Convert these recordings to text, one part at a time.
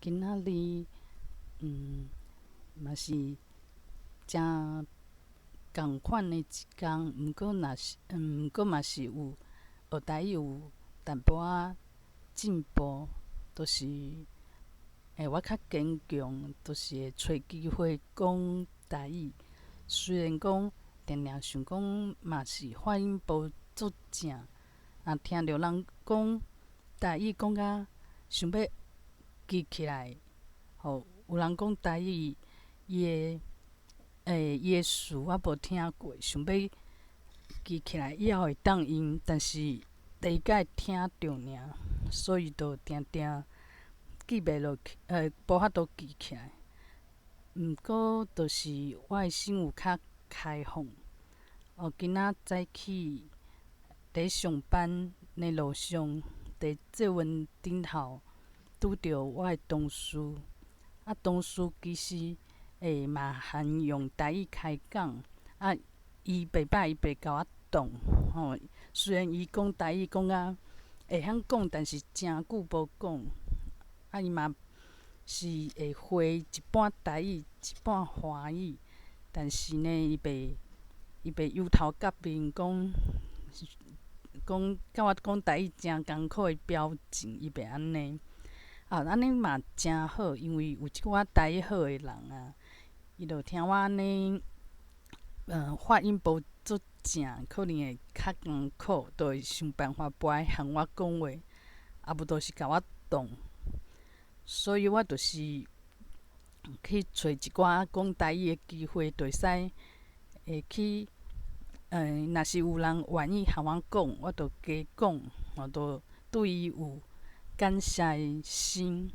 今仔日，嘛是誠仝款的一工，毋過嘛是有學台語有淡薄仔進步，就是我較堅強，就是會揣機會講台語。雖然講定定想講嘛是發音無足正，啊，聽著人講台語講甲想欲記起來，吼，有人講台語，伊的詞我無聽過，想欲記起來以後會當用，但是第一擺聽著爾，所以就定定記袂落去，無法度記起來。毋過，就是我的心有較開放。哦，今仔早起佇上班的路上，佇捷運頂頭拄著我的同事，啊，同事其實嘛含用台語開講，啊，伊袂歹，伊袂共我擋，吼。雖然伊講台語講甲會曉講，但是誠久無講，啊，伊嘛是會會一半台語，一半華語，但是呢，伊袂油頭革面講講佮我講台語誠艱苦的表情，伊袂按呢。啊，按呢嘛誠好，因為有一寡台語好的人啊，伊就聽我按呢，發音無足正，可能會較艱苦，就會想辦法跋來和我講話，啊無就是共我擋。所以我就是去揣一寡講台語的機會，就會使會去，若是有人願意和我講，我就加講，我就對伊有感謝的心。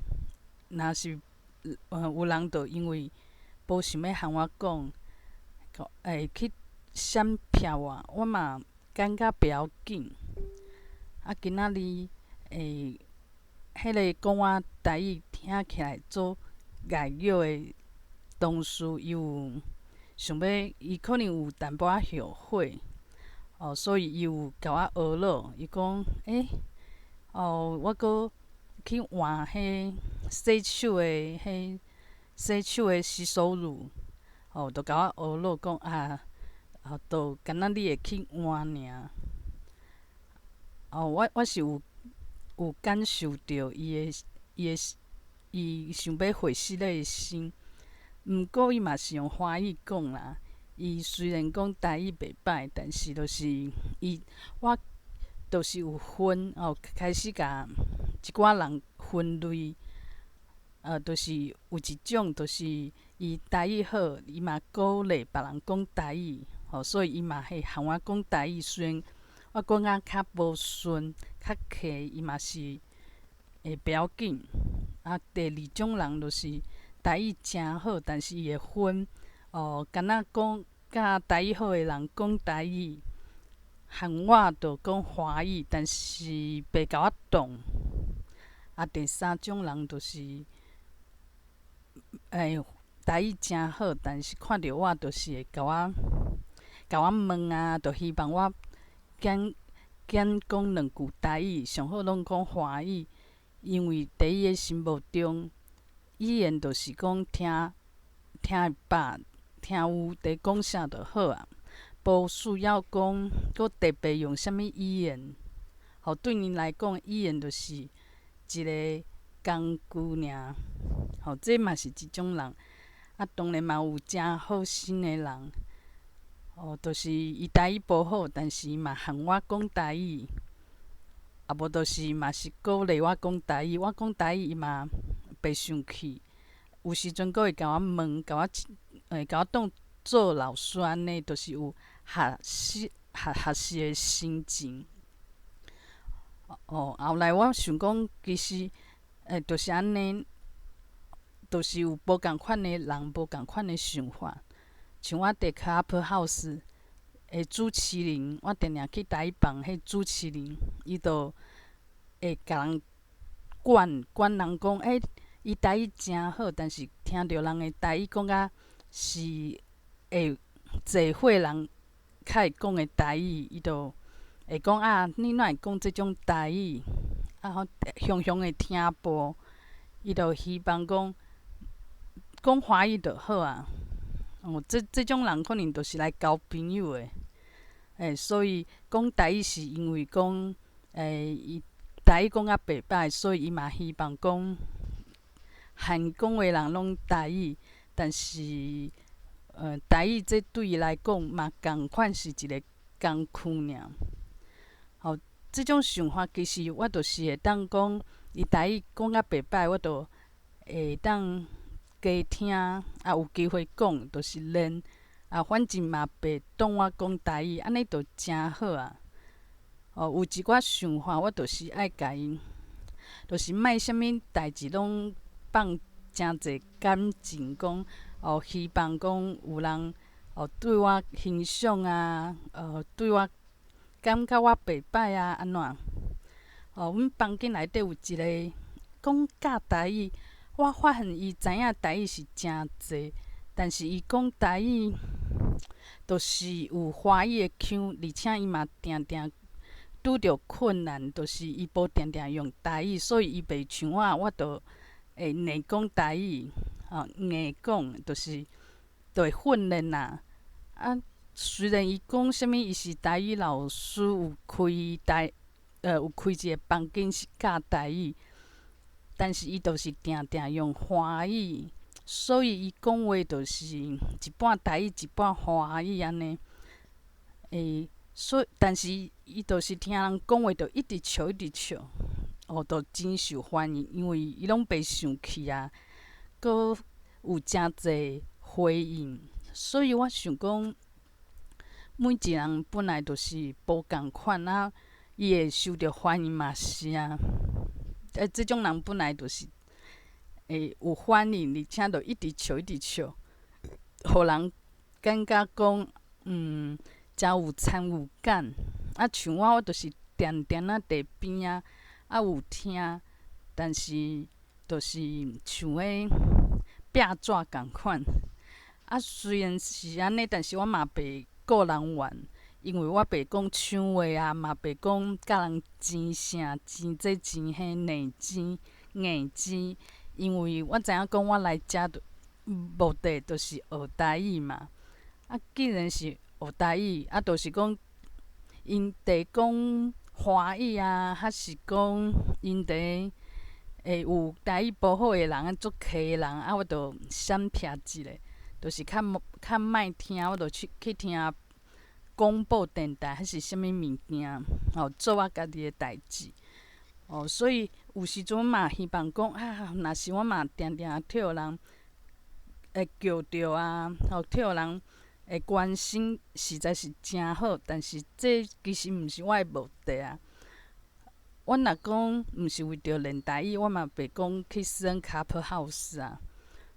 若是有人就因為無想欲和我講，會去閃避我，我嘛感覺袂要緊。啊，今仔日彼个講我台語聽起來足礙語的同事，伊有想欲，伊可能有淡薄仔後悔，哦，所以伊有共我呵咾，伊講，哦，我閣去換彼洗手的洗手乳，哦，就共我呵咾講啊，哦，就敢若你會去換爾。哦，我是有感受著伊想欲回失的心，毋過伊嘛是用華語講啦。伊雖然講台語袂歹，但是就是伊，我就是有分哦，開始共一寡人分類，就是有一種就是伊台語好，伊嘛鼓勵別人講台語，吼，所以伊嘛會和我講台語。雖然我講甲較無順、較客，伊嘛是會不要緊。啊，第二種人就是台語誠好，但是伊會分，哦，敢若講佮台語好的人講台語，和我就講華語，但是袂共我擋。啊，第三種人就是，台語誠好，但是看著我就是會共我問啊，就希望我減減講兩句台語，上好攏講華語，因為佇伊的心目中，語言就是講聽聽會飽，聽有佇講啥就好啊，無需要講閣特別用啥物語言。吼，對𪜶來講，語言就是一个工具爾。吼，這嘛是一種人。啊，當然嘛有誠好心的人，哦，就是伊台語無好，但是伊嘛和我講台語，啊無就是嘛是鼓勵我講台語，我講台語伊嘛袂生氣，有時陣閣會共我問，共我當做老師按呢，就是有學習的心情。哦，後來我想講，其實就是按呢，就是有無仝款的人，無仝款的想法。像我佇 Clubhouse 的主持人，我定定去台放彼主持人，伊就會共人管管人講，伊台語誠好，但是聽著人的台語講甲是會濟歲人較會講的台語，伊就會講啊，你哪會講這種台語？啊，吼，雄雄的聽報，伊就希望講講華語就好啊。哦，這種人可能就是來交朋友的，所以講台語是因為講，伊台語講較袂䆀，所以伊嘛希望講韓講話人攏台語，但是，台語這對伊來講嘛仝款是一个工具爾。吼，這種想法其實我就是會當講，伊台語講較袂䆀，我就會當加聽，啊有機會講，就是練，啊反正嘛袂擋我講台語，按呢就誠好啊。哦，有一寡想法，我就是愛共伊，就是莫啥物代誌攏放誠濟感情，講哦，希望講有人哦對我欣賞啊，對我感覺我袂䆀啊，按怎？哦，阮房間內底有一个講教台語，我發現伊知影台語是誠濟，但是伊講台語，就是有華語的腔，而且伊嘛定定拄著困難，就是伊無定定用台語，所以伊袂像我，我就會硬講台語，吼硬講，就是就會訓練啦。啊，雖然伊講啥物，伊是台語老師，有開台，有開一个房間是教台語，但是伊就是定定用華語，所以伊講話就是一半台語一半華語按呢。所以，但是伊就是聽人講話，就一直笑一直笑，哦，就真受歡迎，因為伊攏袂生氣啊，閣有誠濟回應，所以我想講，每一個人本來就是無仝款啊，伊會受著歡迎嘛是啊。這種人本來就是會有反應，而且就一直笑一直笑，予人感覺講，誠有參與感。啊，像我，我就是定定仔佇邊仔，啊有聽，但是就是像彼壁紙仝款。啊，雖然是按呢，但是我嘛袂顧人怨，因為我袂講搶話啊，嘛袂講共人爭啥爭這爭彼內爭硬爭，因為我知影講我來遮就目的就是學台語嘛。啊，既然是學台語，啊，就是講𪜶佇講華語啊，還是講𪜶佇會有台語無好的人啊，足客的人啊，我就閃避一下，就是較較莫聽，我就去聽廣播電台，還是啥物物件，吼，做我家己的代誌。哦，所以有時陣嘛希望講啊，若是我嘛定定予人會叫著啊，吼，予人會關心，實在是誠好。但是這其實毋是我的目的啊。我若講毋是為著練台語，我嘛袂講去耍 Clubhouse 啊。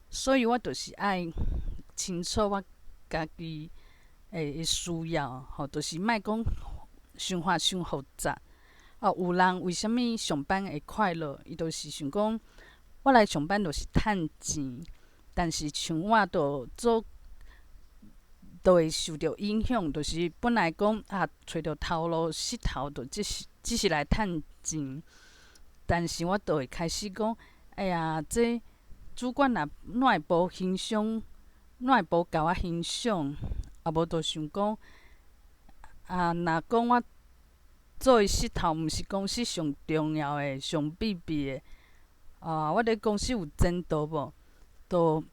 所以我就是愛清楚我家己的需要，吼，就是莫講想法傷複雜。哦，有人為啥物上班會快樂？伊就是想講，我來上班就是趁錢，但是像我就做，就會受著影響，就是本來講啊，揣著頭路穡頭，就只是來趁錢，但是我就會開始講，哎呀，這主管若哪會無欣賞，哪會無共我欣賞？啊，無就想講，啊，若講我做的穡頭，毋是公司上重要的、上秘密的，啊，我佇公司有前途無？就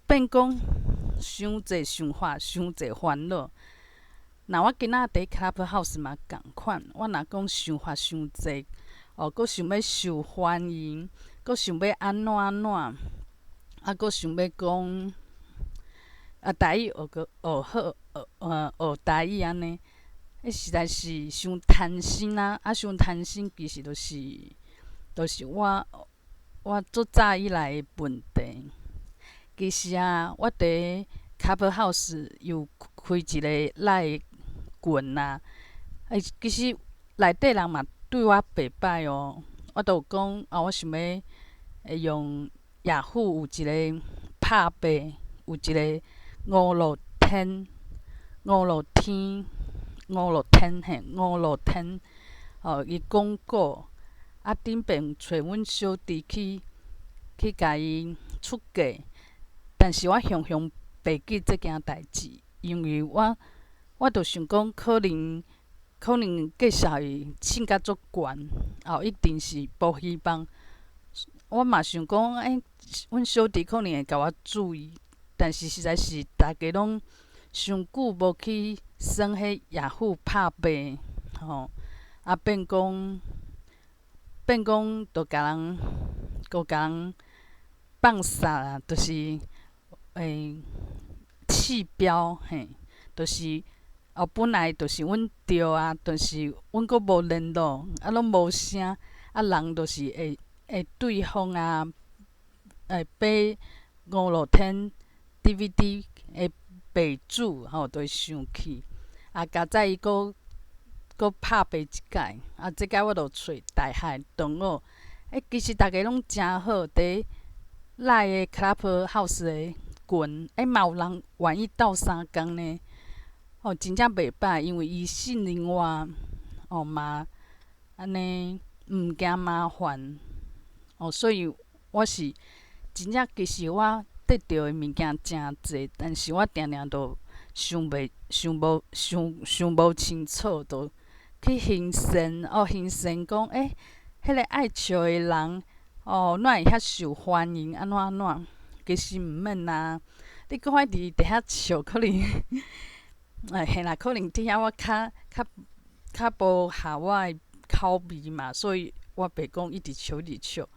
變講傷濟想法，傷濟煩惱。若我今仔佇 Clubhouse 嘛仝款，我若講想法傷濟，哦，閣想欲受歡迎，閣想欲按怎按怎，啊，閣想欲講，啊，台語學閣學好，學台語按呢，彼實在是傷貪心啊！啊，傷貪心其實就是我足早以來的問題。其實啊，我佇 Clubhouse 有開一个 LINE 群啊，其實內底人嘛對我袂䆀哦。我都有講啊，我想欲會用雅虎有一个拍賣，有一个五樂天，五樂天，五樂天嘿，五樂天哦，伊廣告啊，頂擺找阮小弟去去共伊出價，但是我雄雄袂記這件代誌，因為我就想講可能可能介紹伊凊甲足懸，哦，一定是無希望。我嘛想講，欸，阮小弟可能會共我注意，但是實在是逐家攏傷久無去耍彼雅虎拍賣，吼，啊變講變講，就共人閣共人放殺啊，就是棄標，嘿，就是哦，本來就是阮著啊，但是阮閣無聯絡，啊，攏無聲，啊，人就是會會對方啊，會買五樂天 DVD 的賣主吼，就會生氣，啊，佳哉伊閣閣拍賣一擺，啊，這擺我就揣大學同學，欸，其實逐家攏誠好，佇 LINE 的 Clubhouse 的群，欸，嘛有人願意鬥相共呢，哦，真正袂歹，因為伊信任我，哦嘛，按呢毋驚麻煩，哦，所以我是真正其實我得著的物件誠濟，但是我定定都想袂想無想想無清楚，就去行善哦，行善講，欸，彼个愛笑的人，哦，哪會遐受歡迎？按怎按怎？其實毋免啊，你閣愛佇遐笑，可能，哎嘿啦，可能佇遐我較較較無合我的口味嘛，所以我袂講一直笑一直笑。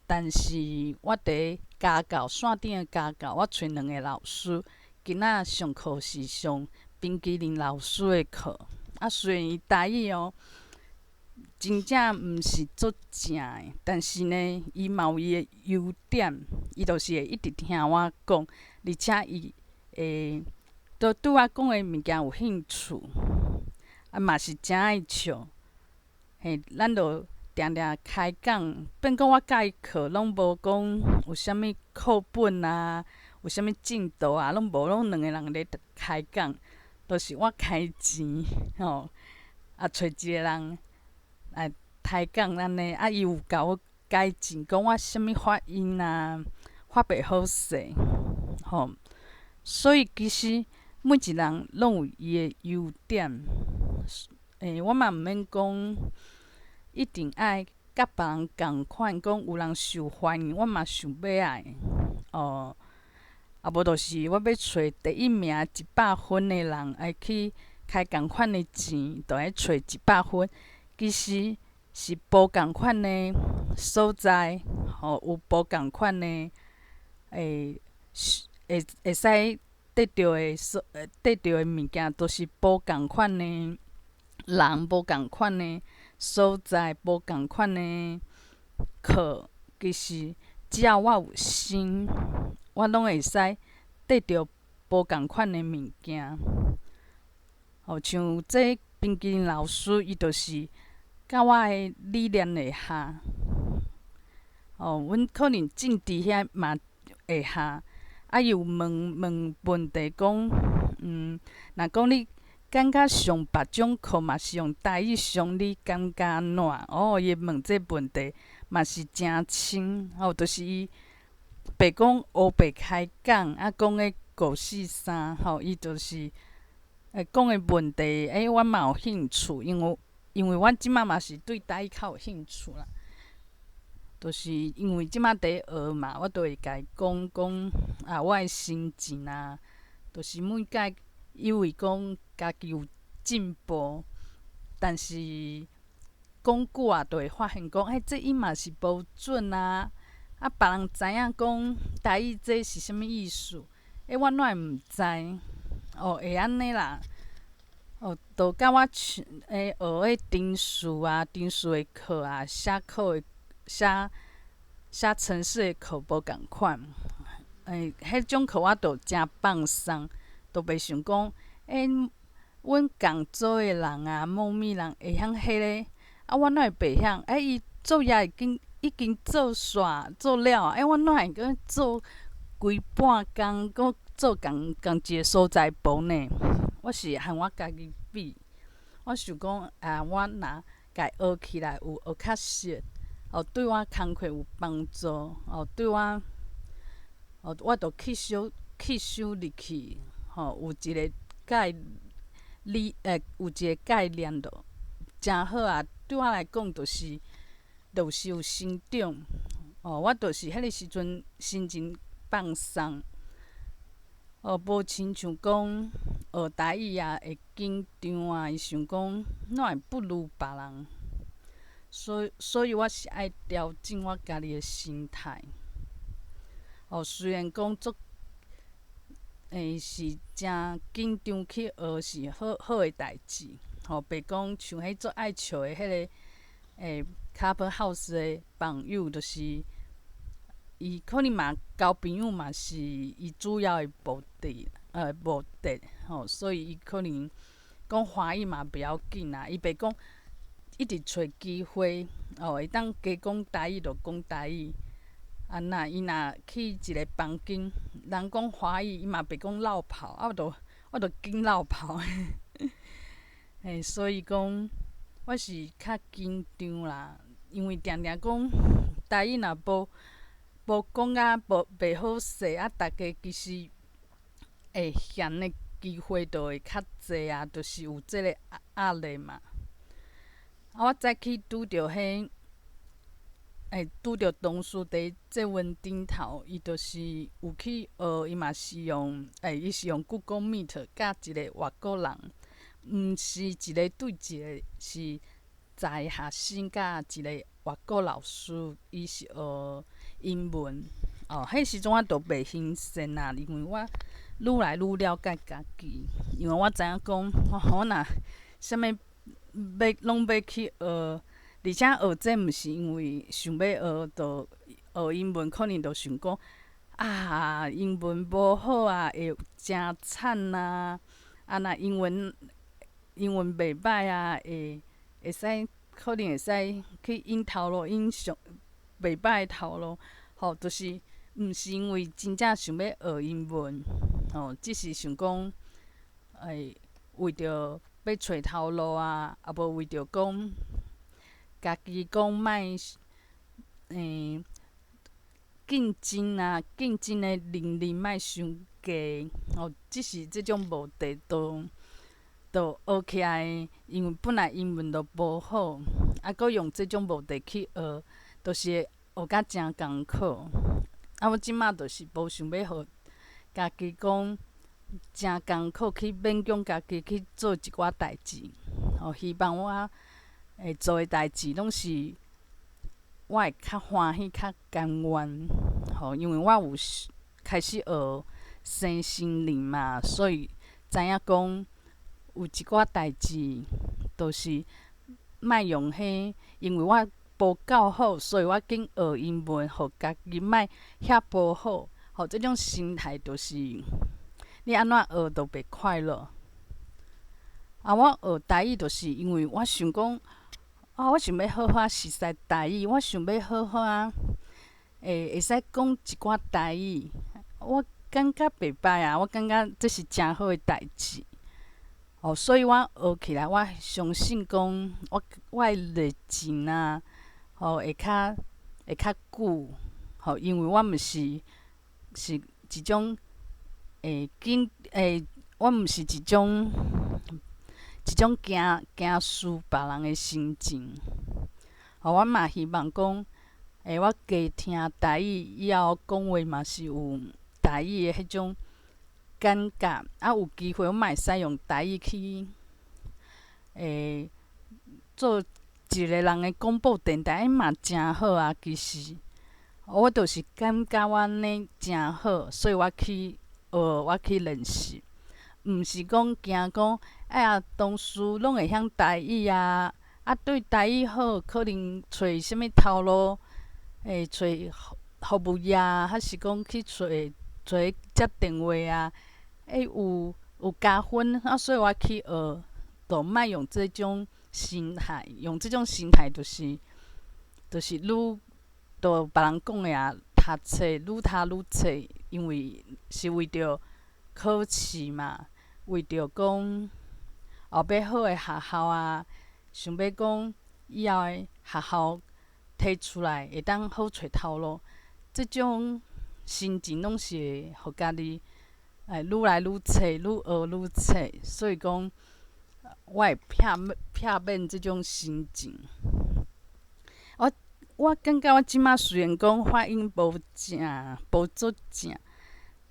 但是我佇家教線頂的家教，我揣兩个老師，今仔上課是上冰淇淋老師的課。啊，雖然伊台語哦，真正毋是足正的，但是呢，伊嘛有伊的優點，伊就是會一直聽我講，而且伊會都對我講的物件有興趣，啊嘛是誠愛笑，嘿，咱就定定開講，變講我教伊課攏無講有啥物課本啊，有啥物進度啊，攏無，攏兩個人咧開講，都是我開錢吼，啊揣一個人來抬槓按呢，啊伊有共我改進，講我啥物發音啊，發袂好勢，吼，所以其實每一人攏有伊的優點，欸，我嘛毋免講一定愛佮別人仝款，講有人受歡迎，我嘛想欲愛，哦，啊無就是我欲揣第一名100分的人，愛去開仝款的錢，就愛揣一百分。其實是無仝款的所在，吼，有無仝款的，會會會使得著的所得著的物件，都是無仝款的人，無仝款的所在，無仝款的課。其實只要我有心，我攏會使得著無仝款的物件。吼，像這冰淇淋老師，伊就是佮我的理念會合。哦，阮可能政治遐嘛會合，啊，伊有問問問題講，若講你感覺上別種課嘛是用台語上，你感覺按怎？哦，伊問這問題嘛是誠深，吼，就是伊白講烏白開講，啊，講彼五四三，吼，伊就是會講的問題，欸，我嘛有興趣，因為因為阮這擺嘛是對台語較有興趣啦。就是因為這擺佇學嘛，我都會共伊講講啊，我的心情啊，就是每擺以為講家己有進步，但是講久啊，就會發現講，欸，這伊嘛是無準啊！啊，別人知影講台語這是啥物意思？欸，我哪會毋知？哦，會按呢啦。哦，就佮我像欸學彼程式啊，程式的課啊，寫課的寫寫程式的課無仝款。欸，彼種課我就誠放鬆，就袂想講，欸，阮仝組的人啊，某物人會曉彼个，啊，我哪會袂曉？欸，伊作業已經已經做煞做了，欸，我哪會閣做規半工，閣做仝仝一个所在無呢？我是和我家己比，我想講啊，我若共學起來有學較熟，哦，對我工課有幫助，哦，對我，哦，我就吸收吸收入去，吼，有一個概理，有一個概念就誠好啊。對我來講，就是有成長，哦，我就是彼個時陣心情放鬆，哦，無親像講學台語啊會緊張啊，伊想講哪會不如別人，所以我是愛調整我家己的心態。哦，雖然講足，是誠緊張去學是好好的代誌，吼，袂講像彼足愛笑的彼個Clubhouse 的朋友，就是伊可能嘛交朋友嘛是伊主要的目的吼，所以伊可能講華語嘛袂要緊啦，伊袂講一直揣機會，哦，會當加講台語就講台語。啊，若伊若去一個房間，人講華語，伊嘛袂講落跑，啊，我就緊落跑。嘿，所以講我是較緊張啦，因為定定講台語若無講啊，無袂好勢啊，逐家其實會嫌的機會就會較濟啊，就是有這个壓力嘛。啊，我早起拄著同事佇捷運頂頭，伊就是有去學，伊嘛是用，伊是用 Google Meet 佮一个外國人，毋是一個對一個，是在學生佮一個外國老師，伊是學英文。哦，彼時陣我都袂興奮啊，因為我愈來愈了解家己，因為我知影講，我若啥物欲攏欲去學。而且學這毋是因為想欲學，就學英文，可能就想講啊，英文無好啊，會誠慘啊。啊，若英文袂䆀啊，會使可能會使去𪜶頭路，𪜶上袂䆀的頭路，吼，就是毋是因為真正想欲學英文，吼，只是想講，為著欲揣頭路啊，啊無為著講家己講莫競爭啊，競爭的能力莫傷低，吼，只是這種目的都都學起來，因為本來英文就無好，啊，閣用這種目的去學，就是會學甲誠艱苦。啊，我這馬就是無想欲予家己講誠艱苦去勉強家己去做一寡代誌，吼，希望我會做的代誌攏是我會較歡喜、較甘願，吼，因為我有開始學身心靈嘛，所以知影講有一寡代誌，就是莫用彼，因為我無夠好，所以我緊學英文，予家己莫遐無好，吼，這種心態就是你按怎學都袂快樂。啊，我學台語就是因為我想講，啊，我想欲好好熟似台語，我想欲好好啊，會使講一寡台語，我感覺袂䆀啊，我感覺這是誠好的代誌。哦，所以我學起來，我相信講，我的熱情啊，吼，會較久，吼，因為我毋是是一種緊我毋是一種驚驚輸別人的心情。吼，我嘛希望講，我加聽台語以後講話嘛是有台語的彼種感覺，啊，有機會我嘛會使用台語去做一個人的廣播電台，嘛誠好啊。其實，我就是感覺我按呢誠好，所以我去學，我去練習，毋是講驚講，哎呀，同事攏會曉台語啊，啊，對台語好，可能揣啥物頭路，揣服務業，還是講去揣接電話啊，有加分啊，所以我去學，就莫用這種心態，用這種心態就是愈，就別人講的啊，讀冊愈讀愈冊，因為是為著考試嘛，為著講後欲好的學校啊，想欲講以後的學校提出來會當好揣頭路，這種心情攏是會予家己愈來愈冊，愈學愈冊，所以講我會避免這種心情。我感覺我這馬雖然講發音無正，無足正，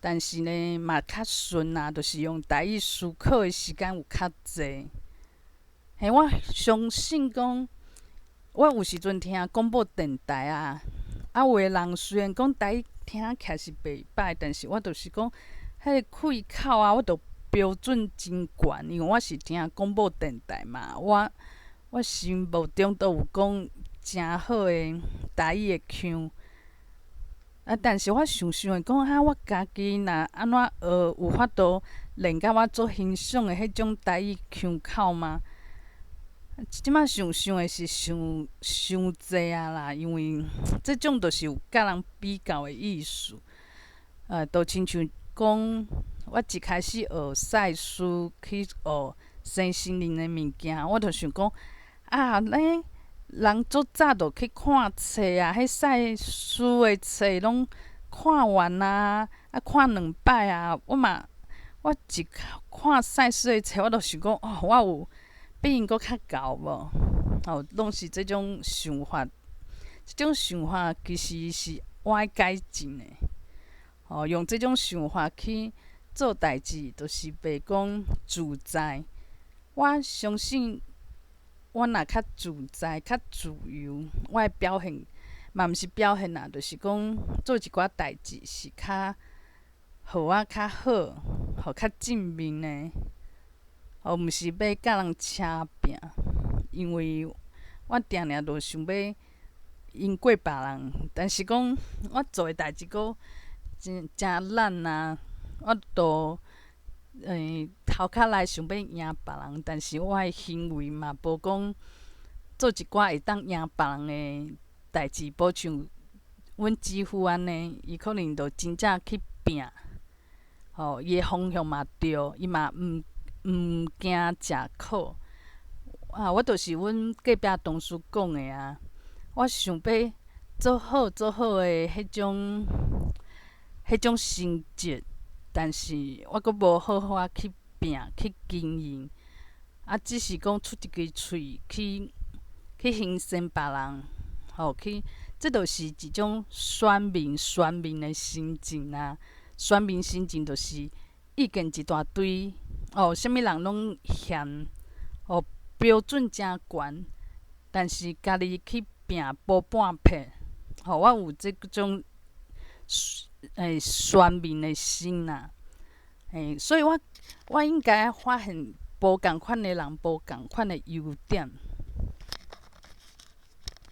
但是呢嘛較順啊，就是用台語思考的時間有較濟。嘿，我相信講，我有時陣聽廣播電台啊，啊有的人雖然講台語聽起來是袂䆀，但是我就是講，彼個氣口啊，我都標準真懸，因為我是聽廣播電台嘛，我心目中都有講誠好的台語的腔。啊，但是我想想會講，啊，我家己若按怎學，有法度練甲我足欣賞的彼種台語腔口嗎？這馬想想的是傷傷濟啊啦，因為這種就是有佮人比較的意思。就親像講，我一開始學賽斯去學身心靈的物件，我就想講，啊，咧人足早就去看冊啊，彼賽斯的冊攏看完啊，啊看兩擺啊，我嘛，我一看賽斯的冊，我就想講，哦，我有比𪜶閣較𠢕無？哦，攏是這種想法，這種想法其實是我愛改進的。哦，用這種想法去做代誌，就是袂講自在。我相信，我若較自在、較自由，我的表現嘛毋是表現啦，就是講做一寡代誌是較予我較好，予較正面的。哦，毋是欲佮人車拚，因為我定定都想欲贏過別人，但是講我做的代誌閣真誠懶啊，我都頭殼內想欲贏別人，但是我的行為嘛無講做一寡會當贏別人的代誌，無像阮姊夫按呢，伊可能就真正去拚，吼，伊的方向嘛對，伊嘛毋驚食苦。啊，我就是阮隔壁同事講的啊，我想欲做好做好的彼種成績，但是我閣無好好仔去拚去經營，啊，只是講出一支喙去興仙別人，吼去，這就是一種選民的心情啊。選民心情就是意見一大堆，哦，啥物人攏嫌，哦，標準誠懸，但是家己去拚無半撇，吼，我有這種選民的心啊，所以我應該發現無仝款的人，無仝款的優點。